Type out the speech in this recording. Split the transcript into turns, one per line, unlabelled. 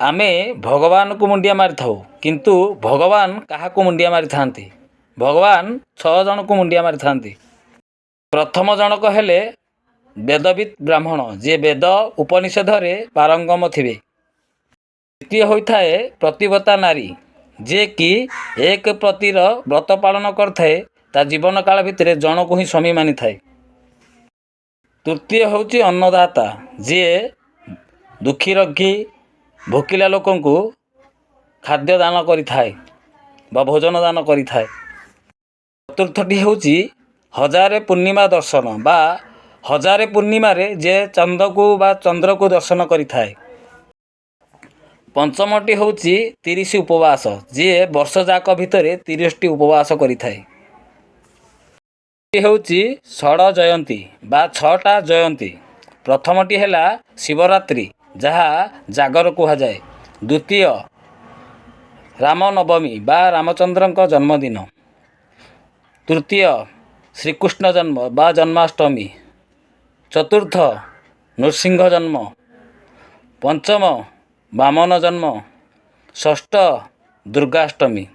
ଆମେ ଭଗବାନଙ୍କୁ ମୁଣ୍ଡିଆ ମାରିଥାଉ, କିନ୍ତୁ ଭଗବାନ କାହାକୁ ମୁଣ୍ଡିଆ ମାରିଥାନ୍ତି? ଭଗବାନ ଛଅ ଜଣଙ୍କୁ ମୁଣ୍ଡିଆ ମାରିଥାନ୍ତି। ପ୍ରଥମ ଜଣକ ହେଲେ ବେଦବିତ୍ ବ୍ରାହ୍ମଣ, ଯିଏ ବେଦ ଉପନିଷଦରେ ପାରଙ୍ଗମ ଥିବେ। ଦ୍ୱିତୀୟ ହୋଇଥାଏ ପତିବ୍ରତା ନାରୀ, ଯିଏକି ଏକ ପତ୍ନୀର ବ୍ରତ ପାଳନ କରିଥାଏ, ତା ଜୀବନ କାଳ ଭିତରେ ଜଣକୁ ହିଁ ସ୍ୱାମୀ ମାନିଥାଏ। ତୃତୀୟ ହେଉଛି ଅନ୍ନଦାତା, ଯିଏ ଦୁଃଖୀ ରଙ୍କୀ ଭୋକିଲା ଲୋକଙ୍କୁ ଖାଦ୍ୟ ଦାନ କରିଥାଏ ବା ଭୋଜନ ଦାନ କରିଥାଏ। ଚତୁର୍ଥଟି ହେଉଛି ହଜାରେ ପୂର୍ଣ୍ଣିମା ଦର୍ଶନ ବା ହଜାରେ ପୂର୍ଣ୍ଣିମାରେ ଯେ ଚାନ୍ଦକୁ ବା ଚନ୍ଦ୍ରକୁ ଦର୍ଶନ କରିଥାଏ। ପଞ୍ଚମଟି ହେଉଛି 30 ଉପବାସ, ଯିଏ ବର୍ଷ ଯାକ ଭିତରେ 30ଟି ଉପବାସ କରିଥାଏ। ହେଉଛି ଷଡ଼ ଜୟନ୍ତୀ ବା ଛଅଟା ଜୟନ୍ତୀ। ପ୍ରଥମଟି ହେଲା ଶିବରାତ୍ରି, ଯାହା ଜାଗର କୁହାଯାଏ। ଦ୍ୱିତୀୟ ରାମନବମୀ ବା ରାମଚନ୍ଦ୍ରଙ୍କ ଜନ୍ମଦିନ। ତୃତୀୟ ଶ୍ରୀକୃଷ୍ଣ ଜନ୍ମ ବା ଜନ୍ମାଷ୍ଟମୀ। ଚତୁର୍ଥ ନୃସିଂହ ଜନ୍ମ। ପଞ୍ଚମ ବାମନ ଜନ୍ମ। ଷଷ୍ଠ ଦୁର୍ଗାଷ୍ଟମୀ।